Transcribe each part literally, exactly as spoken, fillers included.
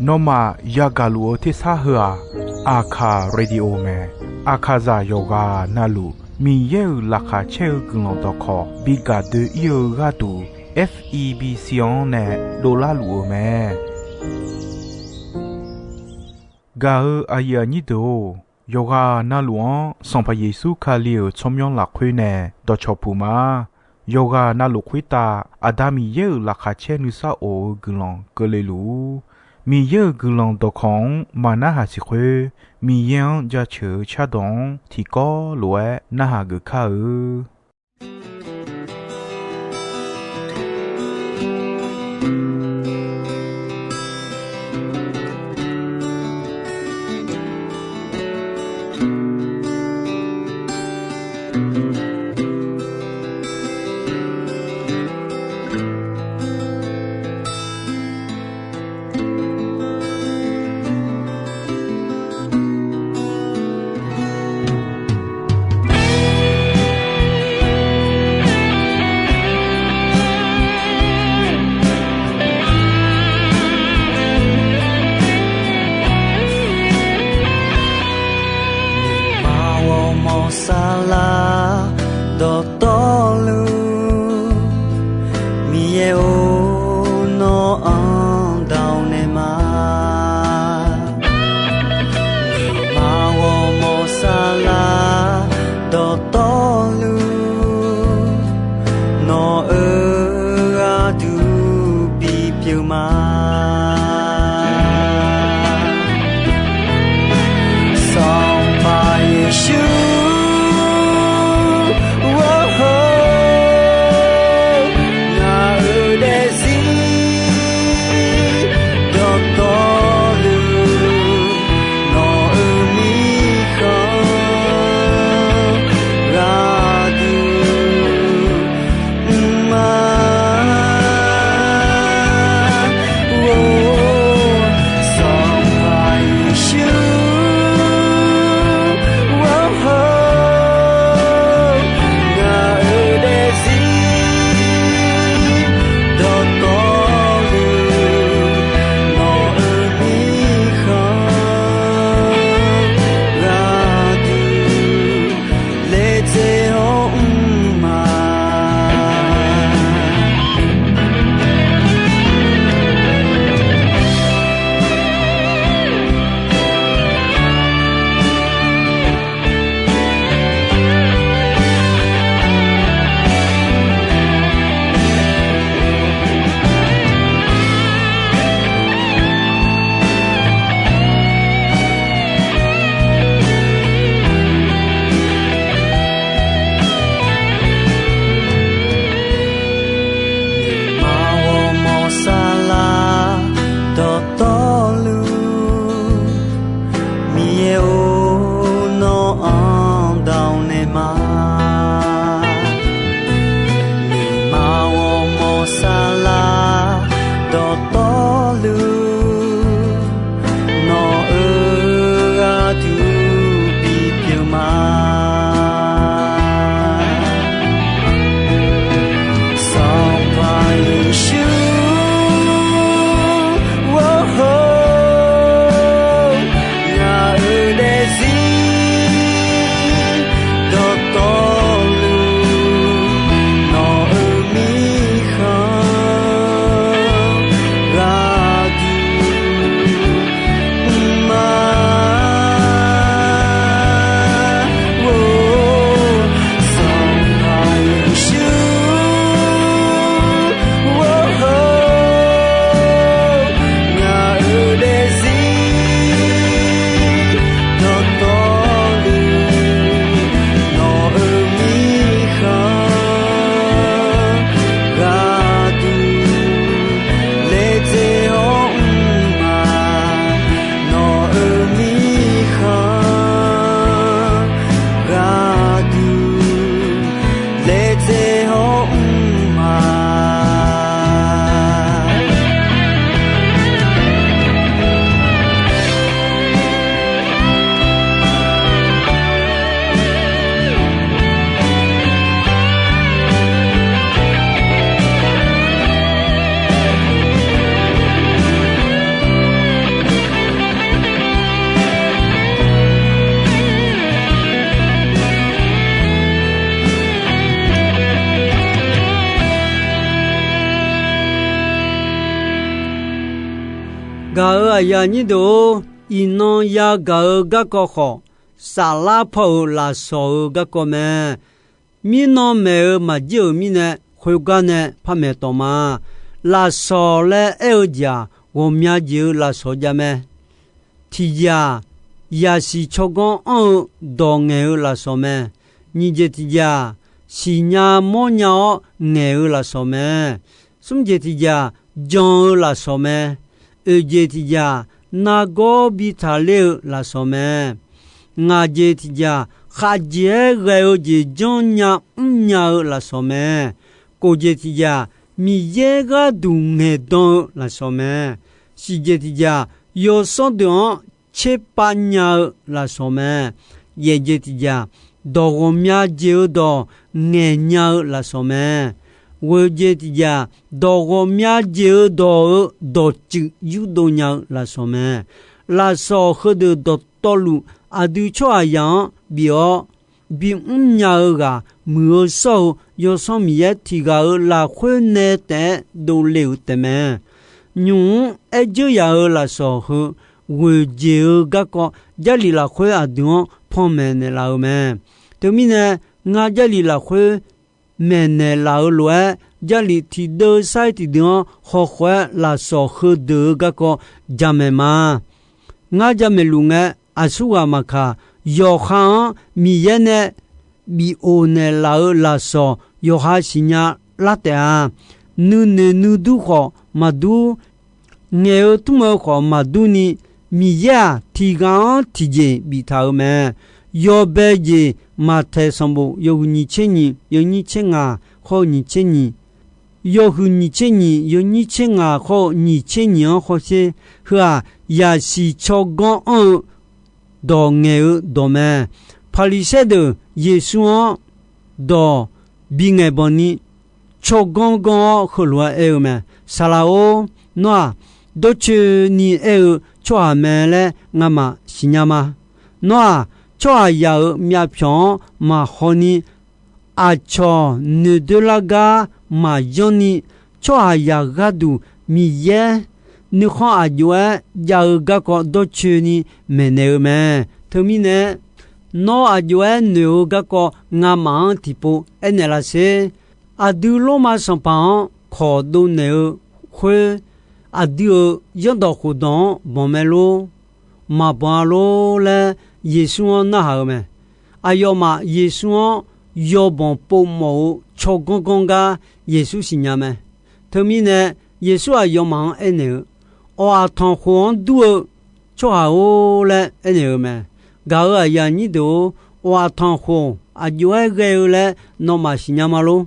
Nawmaf yagaq luf-eu tersar heu-aq, Aqkaq Radio mae. Aqkaqzaq yawqghaq navluf Miqyaer-euq laqkhaq caer-eu guiqlanq dawqkawq bi gaq doe-ir-eu gharduq, F E B C-anr nae dovlar luf-eu mae. Gaq-eu aqyuif aqnyir deuq-or, yawqghaq navluf-anr Sanqpaq Yeqsur Kali-euq tsawrmyanr lafkhoer nae dawqcawq puq ma. Yawqghaq navluf khoertav Aqda Miqyaer-euq laqkhaq caer nuisar of-eu guiqlanq keuvle luf-ur. Miqyaer-euq guiqlanq dawqkawq-anr maqnarhaq siq khoer, Miqyaer-anr jaceuq-eu cardawq-anr tiqkawv lof-aer narhaq geuf kar-eu. Aqmawr mawq saflar dawqtawvluf, Miqyaer-or, nawr-anr dawq naeq ma. Aqmawr mawq saflar dawqtawvluf, nawq-euq gharduq bipyeuf ma. Sanqpaq Yeqsur, ngaq-euq daefzir dawqtawvluf, nawq-euq mirkhanq gharduq mr ma. Gaq-euq aqyuif aqnyir deuq-or, iqnan yagaq-eu garkawv khawf, saflar paw-euq lafsawq-eu garkawv mae. Mirnan maeq-euq maqjir-euq mirnae, khoergar nae par maeq tawq ma. Lafsawq laer aer-eu jeq-aq, ghawqmya jeq-eu lafsawq jav mae. Tiqjeq-aq, yaqsiq tsawrganr anr-eu dawq ngaeq-eu lafsawq mae. Nyiq jeq tiqjeq-aq, siqnya mawrnya-awr ngaeq-eu lafsawq mae. Smr jeq tiqjeq-aq, jan-eu lafsawq mae. Oeq jeq tiqjeq-aq, nargawr bi taqler-eu lafsawq mae. Ngaq jeq tiqjeq-aq, khavjeq-aer ghae-eu jeq janrnya mrnya-eu lafsawq mae. Kof jeq tiqjeq-aq, Miqyaer gharduq ngaeqdan-eu lafsawq mae. Shiq jeq tiqjeq-aq, yawsanr deuq-anr tserpav nya-eu lafsawq mae. Yaef jeq tiqjeq-aq, dawq ghawqmya jeq-eu dawq ngaeqnya-eu lafsawq mae. Ghoeq jeq tiqjeq-aq, dawq ghawqmya jeq-eu dawq-eu dawqtsuif yurdov nya-eu lafsawq mae. Lafsawq heudeuq dawqtawvluf aqdui tsawrhaqzaq-anr bif-awr, bimr nya-eu ghaq muiq-eu shawr-eu Yawsanr Miqyaer tiq ghaq-euq lafkhoer nae taef-aer dovle-euq taefmae. Nymq-mr aer dzeur yaf-euq lafsawq heu ghoeq jeq-eu garkawv Jarlif lafkhoer aqdui-anr panmaeq naeqlaf-eu mae. Teumirnae, ngar Jarlif lafkhoer maeqnaeq laf-eu lof-aer, Jarlif tiqdeuv sair tiqdeuv-anr hawkhaw-aer lafsawq heudeuq-eu garkawv jamaeq ma. Ngar jamaeq luf ngae, aqsurghaq maqkaq, yawqha-anr Miqyaer nae bif of naeqlaf-eu lafsawq yawqha siqnya lar taef-a. Nuinoeq nuidur khawf maqdur, ngaeq-eu tmr-eu khawf maqdur ni, Miqyaer-aq, tiq ghaq-anr tiqjeq biftaq-euq mae. Yawbae jeq Maqtaeq sanqbof yawhuiq nyiq tser nyiq yawnyir tser ngaq khawr-eu nyiq tser nyiq, yawhuiq nyiq tser nyiq yawnyir tser ngaq khawr-eu nyiq tser nyiq-anr hawsher. Heu-aq, yaqsiq tsawrganr anr-eu dawq ngaeq-eu dawq mae. Paqliqsaer deuq Yeqsur-anr dawq bingaeq banq ni, tsawrganr ganr-awr heulof-aer aer-eu mae. Saqlaq-or, nawr-aq, dawrcoeni aer-eu tsawrhaq mae laer ngamaf siqnya ma. Nawr-aq, tsawrhaqzaq-euq myavpyawq-anr maqhaw ni, aqcawq noeqdoer lar gar maqyanr ni, tsawrhaqzaq gharduq Miqyaer nuikhanr aq jov-aer jav-eu garkawv dawrcoeni maeqnaeq-eu mae. Teumirnae, nawr aq jov-aer noeq-eu garkawv ngamaf-anr tiqpov aernaeq laf sher. Aqdui Lormav sanqpaq-anr kawq dovnaeq-eu khoer, aqdui-euq zanrdawq khofdawq-anr banq mae lor, maqbanq-a lor laer Yeqsur-anr narhaq-eu mae. Aqyawfmaf Yeqsur-anr yawbanq povmawf-eu tsawrganr ganr gar Yeqsur siqnya mae. Teumirnae, Yeqsur aqyawfmaf-anr aernaeq-eu, Awq-aq tanqkhoq-anr dur-eu tsawrhaq-or laer aernaeq-eu mae. Gaq-euq aqyuif aqnyir deuq-or, awq-aq tanqkhoq aq jov-aer ghae-eu laer nawmaf siqnya ma lor.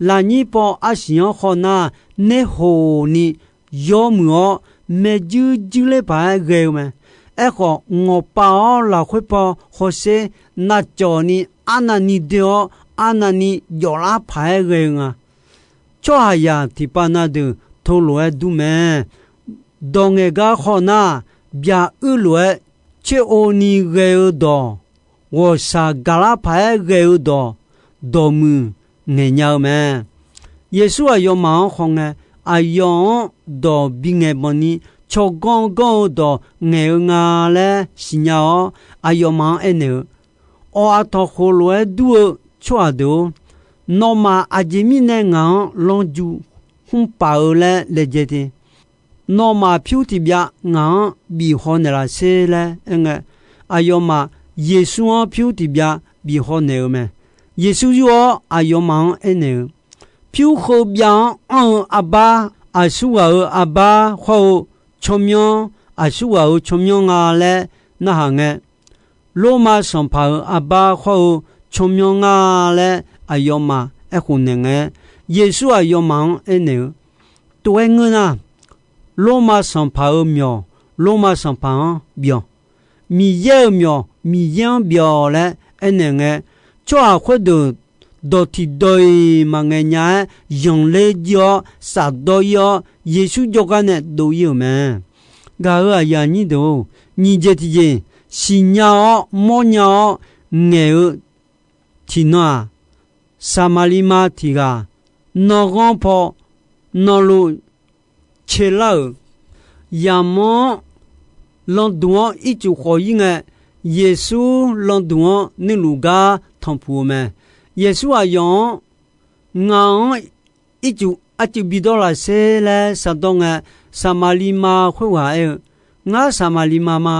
Lafnyir paw arsiq-anr khawf nar, nerhoq ni yawmuiq-awr, maerjuir juirler paq-aer ghae-eu mae. Aerkhawf, ngawqpav-awr lafkhoer paw hawsher, navcawq ni arnavni doe-awr, arnavni jawflar paq-aer ghae-eu nga. Tsawrhaqzaq tiqpav na deuq tolof-aer dur mae. Dawq ngaeq gar khawf nar, byaq uir lof-aer coer-o ni ghae-eu dawq, ghawqshaq gaqlar paq-aer ghae-eu dawq, dawqmuiq ngaeqnya-eu mae. Yeqsur aqyawfmaf-anr khawf ngae, aqyawf-anr dawq bingaeq banq ni, tsawrganr ganr-eu dawq ngaeq-eu nga laer siqnya-awr, aqyawfmaf-anr aernaeq-eu, Awq-aq tanqkhoq lof-aer dur-eu tsawrhaq deuq-or, nawmaf aqjeq mirnae ngaq-anr lanrju hmr paf-eu laer laejae te. Nawmaf pyur tiqbyav ngaq-anr bif haw naeqlaf sher laer aerngae, aqyawfmaf Yeqsur-anr pyur tiqbyav bif haw naeq-eu mae. Yeqsur yur-awr aqyawfmaf-anr aernaeq-eu, Pyur heu byav-anr anr-eu arbar, aqsurghaq-euq arbar hawr-eu tsawrmyanr, aqsurghaq-euq tsawrmyanr nga laer narhaq ngae, Lormav sanqpaq-euq arbar hawr-eu tsawrmyanr nga laer aqyawfmaf aerkhof naeq ngae, Yeqsur aqyawfmaf-anr aernaeq-eu, Tov-aer ngeur nar, Lormav sanqpaq-euq myawq Lormav sanqpaq-anr byawq, Miqyaer-euq myawq Miqyaer-anr byawq laer aernaeq ngae, tsawrhaq khoerdeuq dawq tiqdawq-iq maqngaeq nya-aer zanqler jir-awr safdawr ir-awr, Yeqsur jawrgar nae dov ir-euq mae. Gaq-euq aqyuif aqnyir deuq-or, nyiq jeq tiqjeq, siqnya-awr mawrnya-awr ngaeq-eu tiqnan-aq, Saqmaqliv ma tiq ghaq nanghanr paw nanluf caelar-euq, yamq-anr landuq-anr ircuf khawf-ir ngae, Yeqsur landuq-anr nuiluf gar tanqpuq-eu mae. Yeqsur aqyawf-anr, Ngaq-anr ircuf arcuiv bidawr laf sher laer shardawr ngae, Saqmaqliv ma khoerghaq aer-eu, Ngar Saqmaqliv ma ma,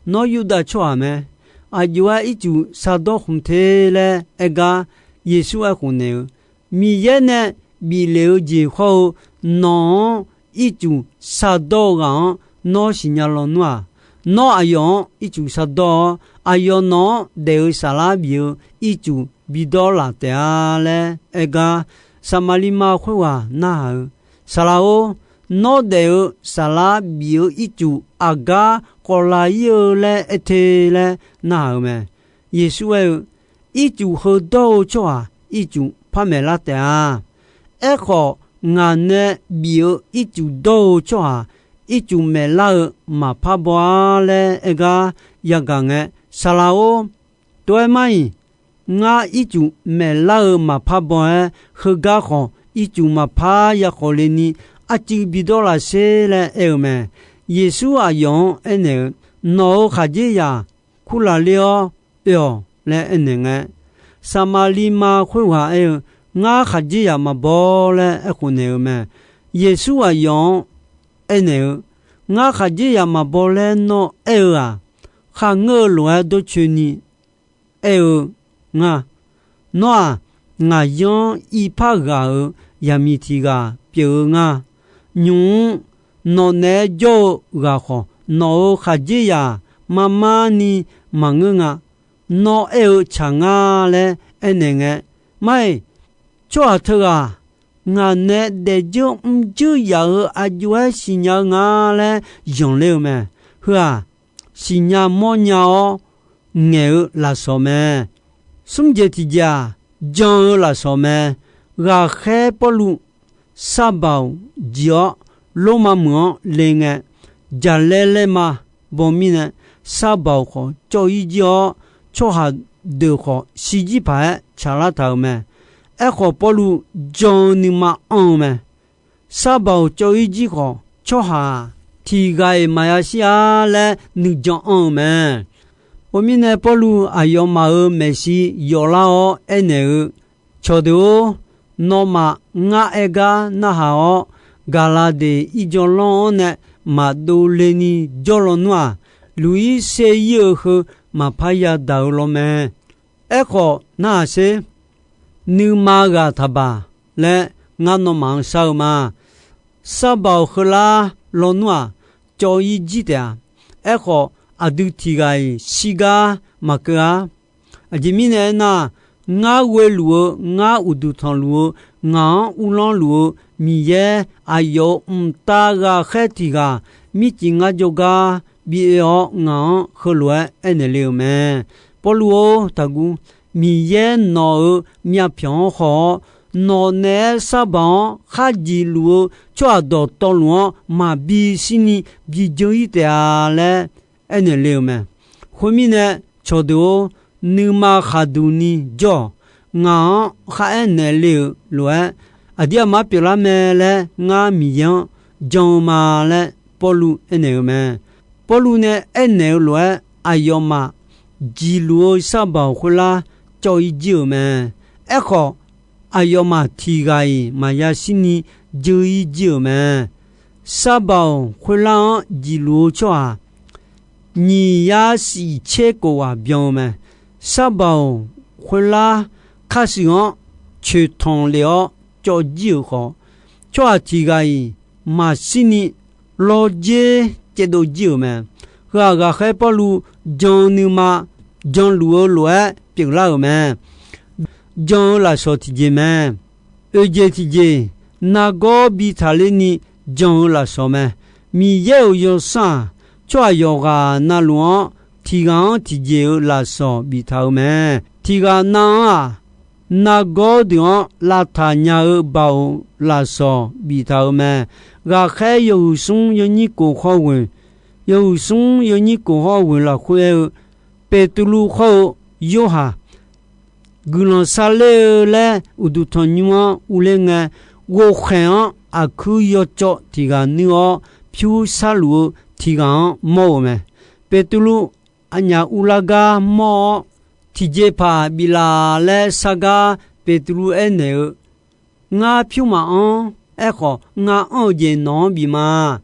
nawr Yurdav tsawrhaq mae. Aqjox-aer ircuf shardawr khmq te laer aer gar, Yeqsur aerkhof naeq-eu, Miqyaer nae bif lef-eu jeq hawr-eu, nawq-anr ircuf shardawr-eu ghaq-anr nawr siqnya lawnmr-aq, nawr aqyawf-anr ircuf shardawr-awr, aqyawf nawq-anr daef-eu saflar bif-eu ircuf bidawr laf taef-a laer aer gar, Saqmaqliv ma khoerghaq narhaq-eu, Saqlaq-or, nawr daef-eu saflar bif-eu ircuf aqgar khawf laf-ir-eu laer aer te laer narhaq-eu mae. Yeqsur aer-eu, Ircuf heudawr-eu tsawrhaq ircuf par maeqlar taef-a. Aerkhawf, ngaq nae bif-eu ircuf dawr-eu tsawrhaq ircuf maeqlar-eu maqpar baw-ar laer aer gar yagaq ngae, Saqlaq-or, tov-aer mar-iq, ngar ircuf maeqlar-eu maqpar baw-aer, heugar khawf ircuf maqpar ya khawf le ni, arcuiv bidawr laf sher laer aer-eu mae. Yeqsur aqyawf-anr aernaeq-eu, Nawq-euq khaqdzerzaq kurlaf ler-awr oe-awq laer aernaeq ngae, Saqmaqliv ma khoerghaq aer-eu, Ngar khaqdzerzaq maqbaw laer aerkhof naeq-eu mae. Yeqsur aqyawf-anr aernaeq-eu, Ngar khaqdzerzaq maqbaw laer nawr aer-eu-aq, kharngeur-eu lof-aer dawrcoeni aer-eu nga. Nawr-aq, ngaq yanr irpar ghaq-euq zaqmiq tiq ghaq pyeuf-eu nga. Nymq-mr nawq naeq-aer jawr-eu ghaq khawf, nawq-euq khaqdzerzaq marmar ni maqngeur nga. Nawr aer-eu tsaq nga laer aernaeq ngae, Mar-iq, tsawrhaq teughaq ngaq nae daefdzeur mrdzeur yaf-euq aqjox-aer siqnya-eu nga laer zanqler-eu mae. Heu-aq, siqnya mawrnya-awr ngaeq-eu lafsawq mae. Smr jeq tiqjeq-aq, jan-eu lafsawq mae. Ghaqkhaer Pawrluv sarbaoq jir-awr, Lormav meuq-anr le ngae, jaqlaer laerma baw mirnae, sarbaoq khawf cawv-ir jir-awr, tsawrhaq deuq khawf shirjir paq-aer tsaqlar taq-euq mae. Aerkhawf, Pawrluv jan-eu nuima anr-eu mae. Sarbaoq cawv-ir jir khawf, tsawrhaq-aq, tiq ghaq-iq maqya shir-ar laer nuijan anr-eu mae. Khoermirnae, Pawrluv aqyawfmaf-euq maeqshi yawflar-awr aernaeq-eu, Cawqdeuq-or, nawmaf ngar aer gar narhaq-awr, Gaqlaqdeq irjawr lanr-anr nae maqdov le ni jawr lawnmr-aq, luq-ir ser-ir-eu heu maqpar yadaq-eu law mae. Aerkhawf, narhaq sher. Nuima ghaq taqbaq laer ngar nawmaf-anr shar-eu ma. Sarbaoq heular lawnmr-aq, cawv-ir jir taef-a. Aerkhawf, aqdui tiq ghaq-iq shirgar maqkeuv-ar. Aqjeq mirnae aernar, ngar ghoeluf-eu, ngar uqduq tanqluf-eu, ngaq-anr uvlanr luf-eu Miqyaer, aqyawf-euq mqtav ghaqkhaer tiq ghaq mircif ngar jawrgar bi oe-awr, ngaq-anr heulof-aer aernaeq le-euq mae. Pawrluv-or, taqguv. Miqyaer nawq-euq myavpyawq-anr haw-awr, nawq naeq-aer sarbaoq-anr kharjeq luf-eu tsawrhaq dawqtawvluf-anr maqbi shirni bi dzeur-ir taef-a laer aernaeq le-euq mae. Khoermirnae, cawqdeuq-or, nuima khaqduq ni jawr-awq. Ngaq-anr kharaer naeq le-euq lof-aer, aqdir aqmar pyeuflar mae laer ngar Miqyaer-anr jan-eu ma laer Pawrluv aernaeq-eu mae. Pawrluv nae aernaeq-eu lof-aer, aqyawfmaf jeqluf-eu sarbaoq khoerlar cawv-ir jir-euq mae. Aerkhawf, aqyawfmaf tiq ghaq-iq maqya shirni dzeur-ir jir-euq mae. Sarbaoq khoerlar-anr jeqluf-eu tsawrhaq nyiq yar shif tser kof ghaq byan-eu mae. Sarbaoq khoerlar kharshuif-anr coeqtanq lef-awr cawv jir-euq khawf, tsawrhaq tiq ghaq-iq maqshirni lawrdzer caevdov jir-euq mae. Heu-aq, ghaqkhaer Pawrluv jan nuima janluf-eu lof-aer pyeuflar-euq mae. Jan-eu lafsawq tiqjeq mae. Oeq jeq tiqjeq, nargawr bi taqler ni jan-eu lafsawq mae. Miqyaer-euq yawsanr-aq, tsawrhaq yawqghaq navluf-anr tiq ghaq-anr tiqjeq-eu lafsawq biftaq-euq mae. Tiq ghaq nav-anr-aq, nargawr deuq-anr lavtaq nya-eu baoq lafsawq biftaq-euq mae. Ghaqkhaer yawhuiq smr yawnyir kof hawr ghoeq, yawhuiq smr yawnyir kof hawr ghoeq lafkhoer aer-eu, Beqtuvluv hawr-eu Yorhaq guiqlanq sarler-eu laer uqduq tanqnymr-anr urler ngae, ghovkhaeq-anr aqkuir yawcawv tiq ghaq nuir-awr, pyursar luf-eu tiq ghaq-anr mawr-euq mae. Beqtuvluv aqnyaf uvlar gar mawr-awr, tiqjeqpaq biflaf laer sar gar Beqtuvluv aernaeq-eu, Ngar pyur maqanr. Aerkhawf, ngar anr-eu jeq nawq-anr bif ma.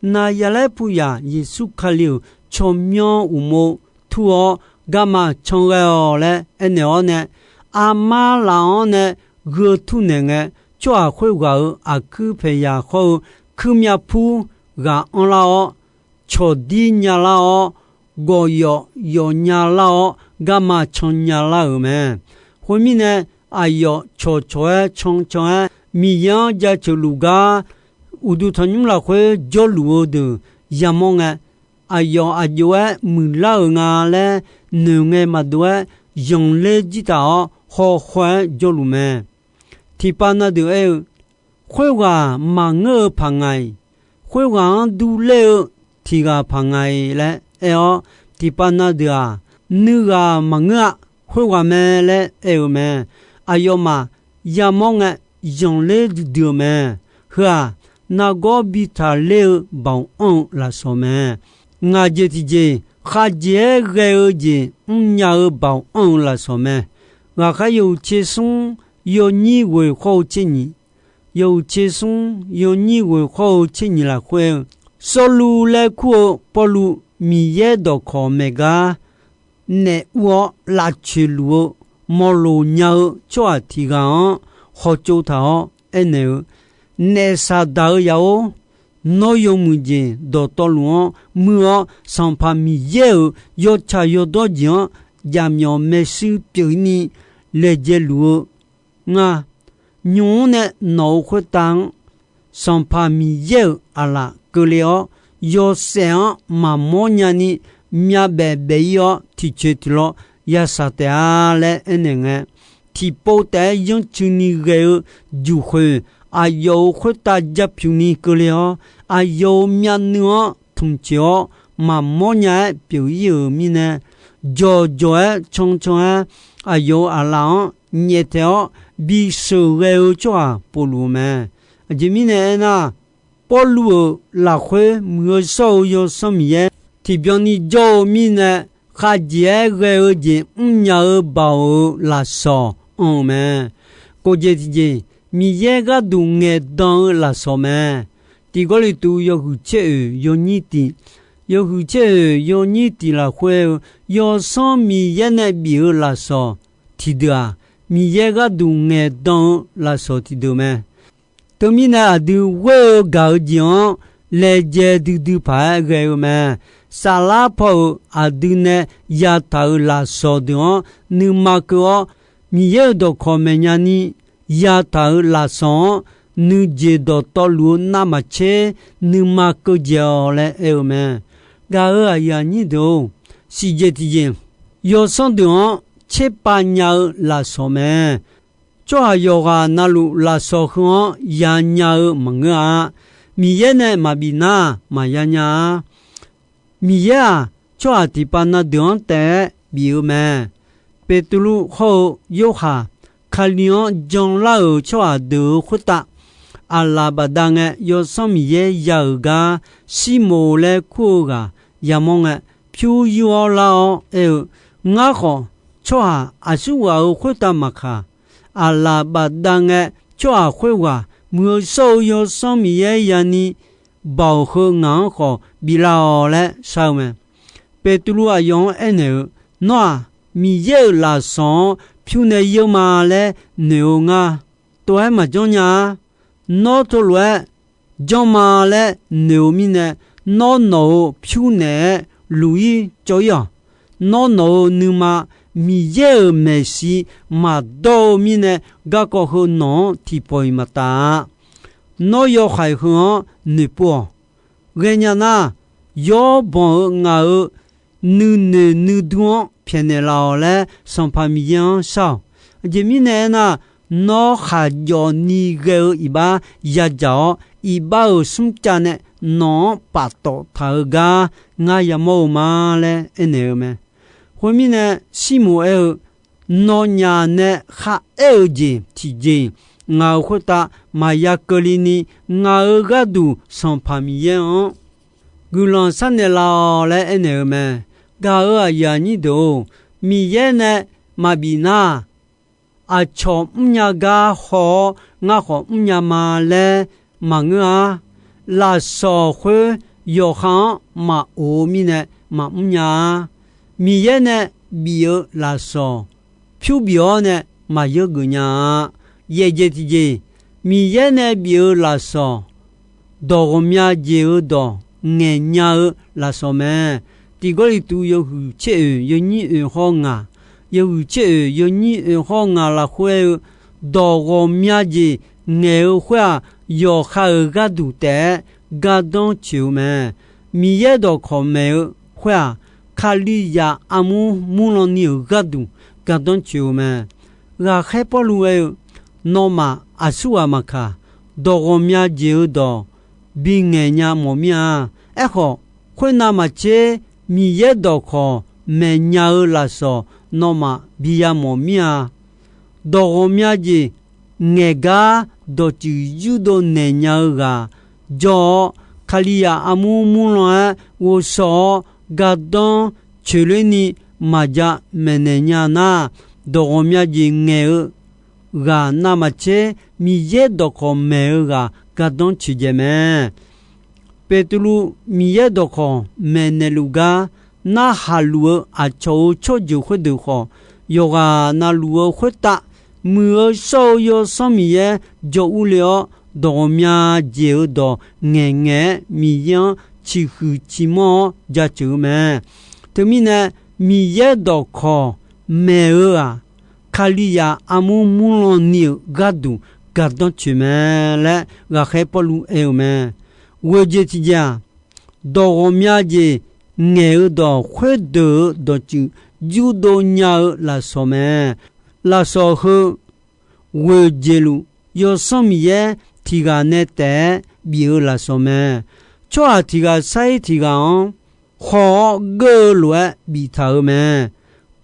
Naqzaqlaer puzyaq Yeqsur Kali-euq tsawrmyanr uqmov tur-awr, garma can ghae-awq laer aernaeq-awr nae, armar laf-anr nae gheu tur naeq ngae, tsawrhaq khoerghaq-euq aqkuir paeqyaq khawr-eu kuirmyav pur ghaq anrlar-awr, cawqdir nyalar-awr, gawqyawf yawf nyalar-awr, garma can nyalar-euq mae. Khoermirnae, aqyawf cawqcawq-aer cancan-aer Miqyaer-anr jaceuq luf gar, uqduq tanqnymr lafkhoer jawrluf-eu deuq yamawr ngae, aqyawf aqjox-aer muiqlar-euq nga laer noeqngae maqdov-aer, zanqler jir taf-awr hawkhaw-aer jawrluf mae. Tiqpav na deuq aer-eu, Khoerghaq maqngeur-eu paq nga-iq, khoerghaq-anr durler-eu tiq ghaq paq nga-iq laer aer-awr, tiqpav na deuq-aq, Nuighaq maqngeur-a. Khoerghaq mae laer aer-eu mae. Aqyawfmaf yamawr ngae, zanqler duidui-eu mae. Heu-aq, nargawr bi taqler-eu baoq anr-eu lafsawq mae. Ngaq jeq tiqjeq, khavjeq-aer ghae-eu jeq mrnya-eu baoq anr-eu lafsawq mae. Ghaqkhaer yawhuiq tser smr yawnyir ghoeq khawr-eu tser nyiq, yawhuiq tser smr yawnyir ghoeq khawr-eu tser nyiq lafkhoer-eu, Sawrluv laer kur-eu Pawrluv Miqyaer dawqkawq maeq gar naef ur-awr lavcoeq luf-eu mawloq nya-eu tsawrhaq tiq ghaq-anr hawtsov taq-awr aernaeq-eu, Naef Saqdaq-euq yaf-or, nawr yawmuiq jeq dawqtawvluf-anr muir-awr, Sanqpaq Miqyaer-euq yawtsaq yawdawr jeq-anr jaqmyawf maershuir pyeuf-ir ni laejae luf-eu nga. Nymq-mr nae nawq-euq khoertav-anr Sanqpaq Miqyaer-euq aqlaf keuvle-awr, yawshaef-anr maqmawr nyani myavbaef baef-ir-awr, tiqcoeq tiqlawv ya shaq taef-a laer aernaeq ngae, tiqpov taef-aer yanrcuiv ni ghae-eu juqkhoeq, aqyawf-euq khoertav japyuq ni keuvle-awr, aqyawf-euq myavnuiv-anr tmqcoeq-awr maqmawr nya-aer pyeuf-ir-euq mirnae, jawqjawq-aer cancan-aer aqyawf-euq aqlaf-anr nyaeftaeq-awr bisheuq ghae-eu tsawrhaq povluf-eu mae. Aqjeq mirnae aernar, Pawrluv-euq lafkhoer Muiq-eu shawr-eu Yawsanr Miqyaer tiqbyan ni jawr-eu mirnae, khavjeq-aer ghae-eu jeq mrnya-eu baoq-euq lafsawq anr-eu mae. Kof jeq tiqjeq, Miqyaer gharduq ngaeqdan-eu lafsawq mae. Tiq Gawrliqtu yawhuiq tser oeq yawnyir tiq, yawhuiq tser oeq yawnyir tiq lafkhoer-eu Yawsanr Miqyaer nae bif-eu lafsawq tiqdeuq-aq, Miqyaer gharduq ngaeqdan-eu lafsawq tiqdeuq mae. Teumirnae aqdui ghoer-eu gaq-eu jeq-anr laejae duidui paq-aer ghae-eu mae. Saflar paw-euq aqdui nae yataq-euq lafsawq deuq-anr nuima keuv-awr, Miqyaer-euq dawqkawq maeqnya ni yataq-euq lafsawq-anr nuijeq dawqtawvluf-eu navmaqtser nuima keuv jaeq-awq laer aer-eu mae. Gaq-euq aqyuif aqnyir deuq-or, siqjeq tiqjeq, yawsanr deuq-anr tserpav nya-eu lafsawq mae. Tsawrhaq yawqghaq navluf lafsawq heu-anr yanya-eu maqngeur-a. Miqyaer nae maqbif nar maqya nya-a. Miqyaer-aq, tsawrhaq tiqpav na deuq-anr taef-aer bif-eu mae. Beqtuvluv hawr-eu Yorhaq, Kali-anr janlar-euq tsawrhaq deuq-euq khoertav, aqlaf bafdav ngae Yawsanr Miqyaer ya-euq gar, Sirmoq laer kur-eu ghaq yamawr ngae, pyur yur-awr lar-awr aer-eu, Ngar khawf, tsawrhaq aqsurghaq-euq khoertav maqkaq, aqlaf bafdav ngae tsawrhaq khoerghaq Muiq-eu shawr-eu Yawsanr Miqyaer yani baoq heu ngaq-anr khawf biflar-awq laer shar-eu mae. Beqtuvluv aqyawf-anr aernaeq-eu, Nawr-aq, Miqyaer-euq lafsawq-anr pyur nae yeur ma laer noeq-eu ngar. Tov-aer maqjanr nya-a. Nawr teulof-aer janr ma laer noeq-eu mirnae, nawr nawq-euq pyur naeq-aer luf-ir cawv-ir-awq. Nawr nawq-euq nuima Miqyaer-euq maeqshi maqdawr-eu mirnae, garkawv heu nawq-anr tiqpawf-iq maqtaf-a. Nawr yawhaiq heu-anr noeqpov-awq. Ghaenya nar, yawr banq-eu ngaq-euq nuinoeq nuidur-anr pyaeqnaeq laf-awq laer Sanqpaq Miqyaer-anr shar-awq. Aqjeq mirnae aernar, nawr khaqjawf ni ghae-eu iqbax yadzaq-awr, iqbax-euq smrcav nae nawq-anr paftawf taq-eu gar ngar yamawr-eu ma laer aernaeq-eu mae. Khoermirnae, Sirmoq aer-eu, Nawnyaf nae kharaer-eu jeq tiqjeq-iq, ngaq-euq khoertav maqya keuvle ni, ngaq-euq gharduq Sanqpaq Miqyaer-anr guiqlanq sharnaeq laf-awq laer aernaeq-eu mae. Gaq-euq aqyuif aqnyir deuq-or, Miqyaer nae maqbif nar, aqcawq mrnya gar haw-awr ngar khawf mrnya ma laer maqngeur-a. Lafsawq khoer yawqha-anr maqof-eu mirnae maqmr nya-a. Miqyaer nae bif-eu lafsawq pyur bif-awr nae maqyeur geuf nya-a. Yaeqjeq tiqjeq, Miqyaer nae bif-eu lafsawq dawq ghawqmya jeq-eu dawq ngaeqnya-eu lafsawq mae. Tiq Gawrliqtu yawhuiq tser oeq yawnyir oeq hawr ngaq, yawhuiq tser oeq yawnyir oeq hawr ngaq lafkhoer aer-eu, dawq ghawqmya jeq ngaeq-eu khoer-aq, yawqha-euq gharduq taef-aer gardanr coeq-eu mae. Miqyaer dawqkawq maeq-eu khoer-aq, Kalizaq armur murlan ni-euq gharduq gardanr coeq-eu mae. Ghaqkhaer Pawrluv aer-eu, nawmaf aqsurghaq maqkaq, dawq ghawqmya jeq-eu dawq bingaeq nya mawf mir-a. Aerkhawf, khoernav maqtser, Miqyaer dawqkawq maeqnya-eu lafsawq nawmaf biya mawf mir-a. Dawq ghawqmya jeq ngaeq gar dawqtsuif yurdov naeq nya-eu ghaq jawr-awr, Kalizaq armur murlan-aer ghovshaw-awr gardanr coeqler ni maqja maeqnaeq nya nar, dawq ghawqmya jeq ngaeq-eu ghaq navmaqtser Miqyaer dawqkawq maeq-eu ghaq gardanr coeqdzaeq mae. Beqtuvluv Miqyaer dawqkawq maeqnaeq luf gar narhaq luf-eu aqcawq-euq tsawrjeuq khoerdeuq khawf, yawqghaq navluf-eu khoertav Muiq-eu shawr-eu Yawsanr Miqyaer jawr urle-awr, dawq ghawqmya jeq-eu dawq ngaeqngaeq-aer Miqyaer-anr ciqhuiq ciqmanr-awr jaceuq-eu mae. Teumirnae, Miqyaer dawqkawq maeq-eu-aq, Kalizaq armur murlan ni-euq gharduq gardanr coeq mae laer ghaqkhaer Pawrluv aer-eu mae. Ghoeqjeq tiqjeq-aq, dawq ghawqmya jeq ngaeq-eu dawq khoerdeuq-euq dawqtsuif yurdov nya-eu lafsawq mae. Lafsawq heu ghoeqjeq luf, Yawsanr Miqyaer tiq ghaq nae taef-aer bif-eu lafsawq mae. Tsawrhaq tiq ghaq sar-ir tiq ghaq-anr haw-awr geur-eu lof-aer biftaq-euq mae.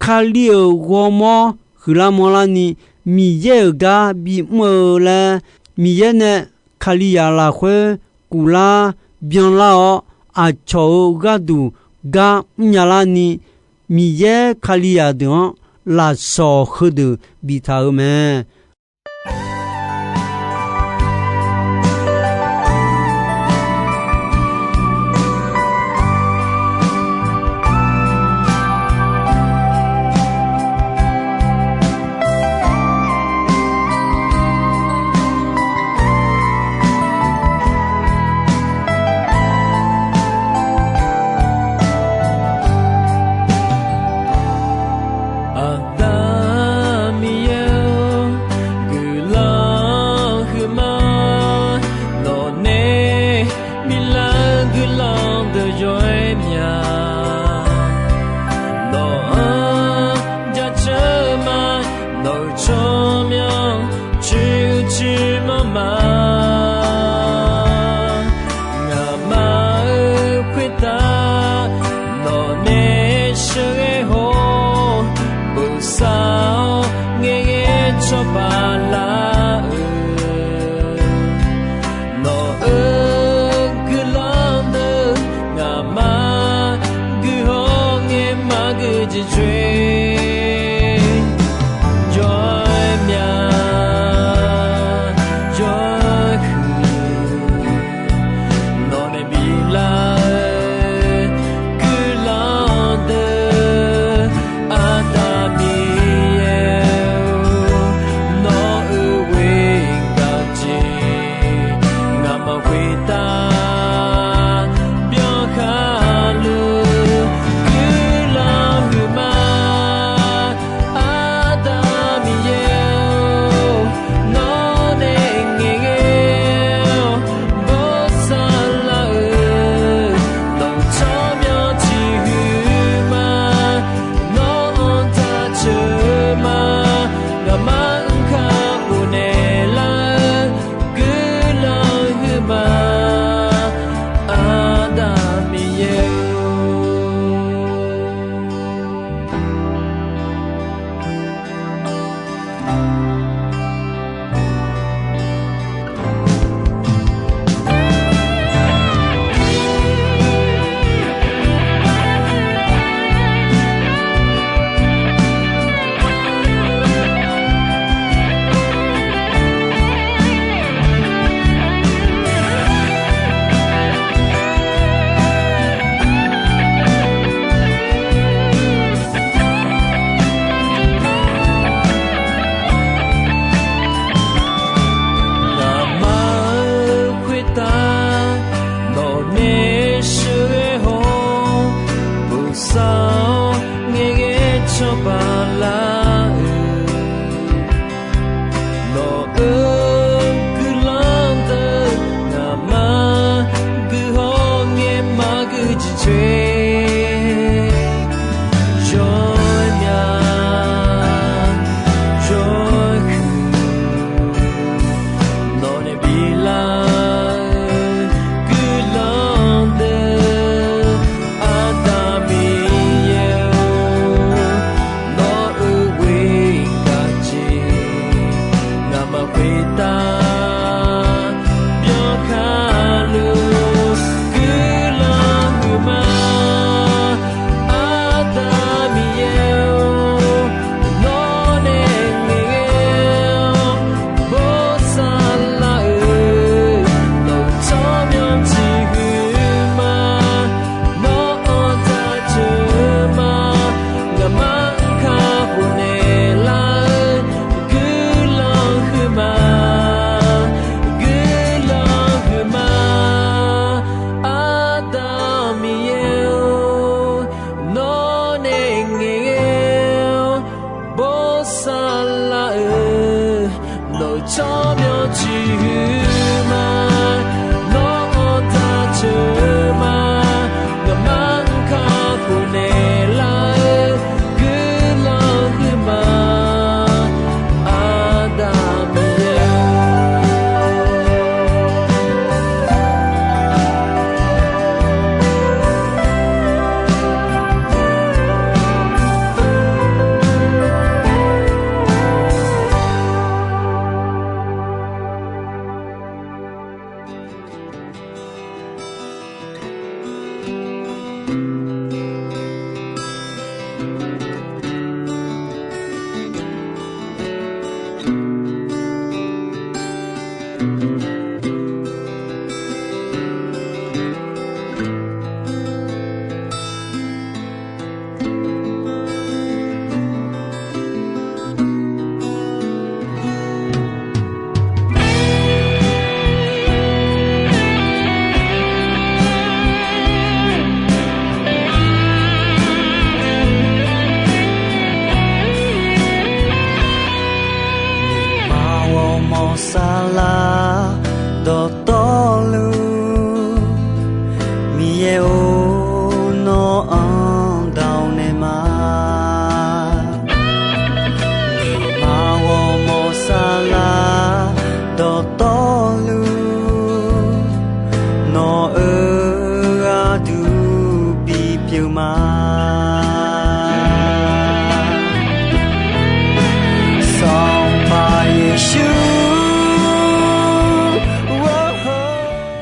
Kali-euq ghawrmawr huiqlar manrlar ni Miqyaer-euq gar bimr-eu laer, Miqyaer nae Kalizaq lafkhoer kuflar byanlar-awr, aqcawq-euq gharduq gar mrnya larni, Miqyaer Kalizaq deuq-anr lafsawq heudeuq biftaq-euq mae. Aqda Miqyaer-or,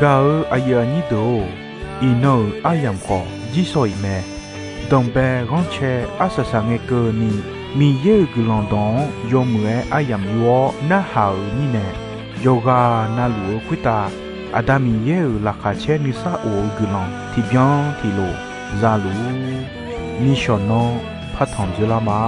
Gaq-eu aqyuif aqnyir deuq-or, iqnan-euq aryamq khawf jirsawq iq mae. Danqbae ghanrcae arsaq saq ngae keuvni, Miqyaer-euq guiqlanq dawq-anr yawmuiq-aer aryamq yur-awr narhaq-euq mirnae, yawqghaq navluf-eu khoertav Aqda Miqyaer-euq laqkhaq caer nuisar of-eu guiqlanq tiqbyan tiqlof za luf-ur. Nishawq nanr partanq dzoerlar ma.